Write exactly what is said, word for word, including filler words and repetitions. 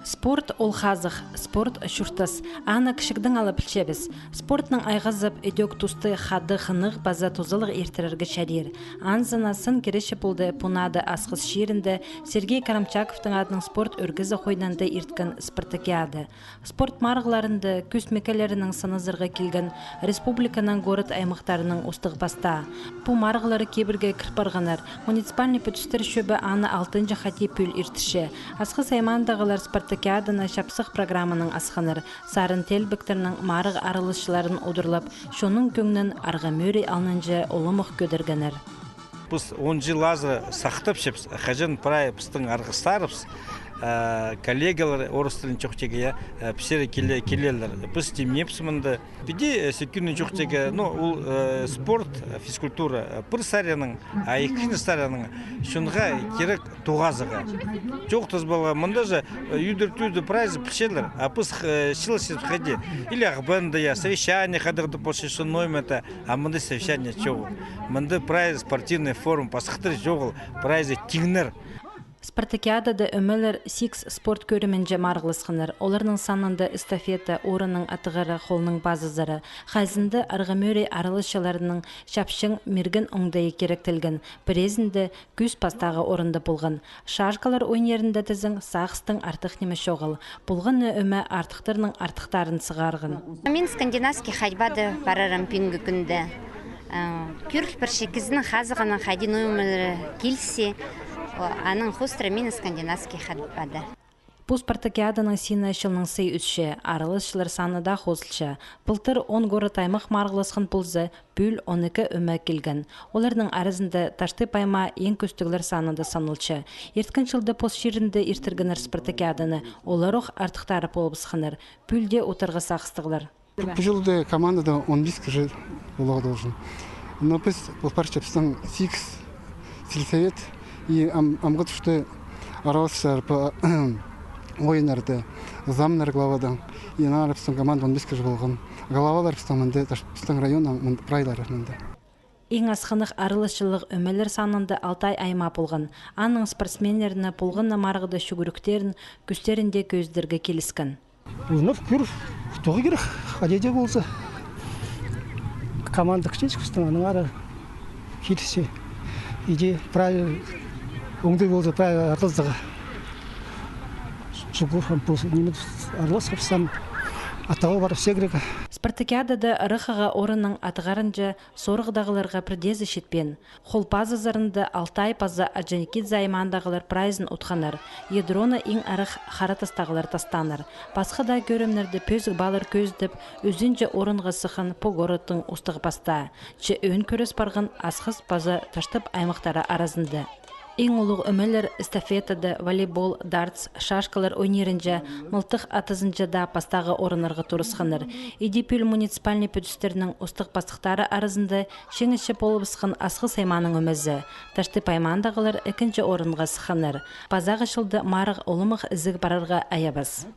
Спорт — ол хазых, спорт — чуртас. Аны кічігдең ала пілчебіс. Спортнаң айғазып, ідӧк тусты хада хынығ паза тузалығ иртірерге чарир. Анзына сын кіречі полды Пунада Асхыс чирінде Сергей Карамчаковтың адынаң спорт ӧргізі хойнында ирткен спартакиада. Спорт марығларында кӱс мекелерінең сыназарға килген республиканың город-аймахтарының устағ-пастаа. Пу марығлар кибірге кір парғаннар. Муниципальный пӱдістер чӧбі аны алтынҷы хати пӱӱл иртірче. Асхыс аймаандағылар спартакиаданы чапсых программанаң асханнар. Сарын теелбектернең марығ араласчыларын удурлап, чонның кӧңнін Арғамӧрей алнынҷа улуғ кӧдіргеннер. Піс он чыл азыра сахтапчабыс, хаҷан прай пістің арғыстарыбыс, э, коллегалар, орыс тілін чоохтирға, я, э, пістерге киле-, килелер. Піс тимнепс мында. Піди, э, сӧкӱннең чоохтирға, ну, ол, э, спорт, э, физкультура, э, пір саринаң, а ікінҷі саринаң чонға кирек тоғазығ. Чоохтас поларға, мында же, э, ӱдір-тӧдір прайзы пілчелер, а піс, э, чылысчабыс хайди. Или Ағбанда, я, совещание хайдағ-да полча, чон ноо мында, а мында совещание чоғыл. Мында прай спортивный форум, пастыхтар чоғыл, прайзы тиңнер. Спартакиадада ӧмелер сигіс спорт кӧрімінҷе марығласханнар. Оларның санында эстафета, орынның атығары, холның пазызары. Хайзында Арғамӧрей араласчыларының чапчаң, мирген оңдайы киректелген. Пірезінде кӱс пастағы орында полған. Шашкалар ойнирында тізең, сағыстаң артых ниме чоғыл. Полған на ӧме артыхтарның артыхтарын сығарған. Мин скандинавский ходьбада парарым пӱӱнгі кӱнде. Э, кӧріл пирче кізінің хазығынаң хайди ноо килісче, о, аның хоостыра мин скандинавский ходьбада. Пу спартакиаданың сині чылнаң сый ӧсче, араласчылар саны даа хозылча. Пылтыр он город-аймах марығласхан полза, пӱӱл он ікі ӧме килген. Оларның аразында Таштып аймаа иң кӧстіглер санында саналча. Ирткен чылда пос чирінде иртіргеннер спартакиаданы, олар ох артыхтары полыбысханнар. Пӱӱл дее утарға сағыстығлар. Пу чылда командада он пис кізі поларға должен. Но піс, пу парча пістің сигіс сельсовет и ам-, амғы туста араласчылар пу ойыннарда, замнар главадаң. И аннаңар пістің команда он пис кізі полған. Главалар пістің мында, таш-, пістің районның мын-, прайлары мында. Иң асхынах араласчылығ ӧмелер санында Алтай аймаа полған. Аның спортсменнеріне полған на марығда чӱгӱріктерін, кӱстерін дее кӧзідерге киліскен. Ойнап кӧр, тоғы кирек, хайди дее полза. Команда кічіҷек пістің, аннаңар килісче. Иди прай оңдай полза, прай араласарға. Чугур ам пос, ниме, араласхабыс ам, атағы пар, все кирек. Спартакиадада ырахха орынның атығарынҷа сорығдағыларға пірдеезі читпеен. Хол пазызарында Алтай паза Орджоникидзе аймаандағылар прайзын утханнар. Ядроны иң арах Харатастағылар тастааннар. Пасха даа кӧрімнерде пӧзік палалар кӧзідіп, ӱзінҷі орынға сыххан пу городтың устағ-пастаа. Че ӧӧн кӱрес парған Асхыс паза Таштып аймахтары аразында. Иң улуғ ӧмелер эстафетада, волейбол, дартс, шашкалар ойнирынҷа, мылтых атызынҷа даа пастағы орыннарға турысханнар. Иди пӱӱл муниципальный пӱдістернің устағ-пастыхтары аразында чиңісчі полыбысхан Асхыс аймааның ӧмезі. Таштып аймаандағылар ікінҷі орынға сыхханнар. Пазағы чылда марығ улуғ ізіг парарға айабас.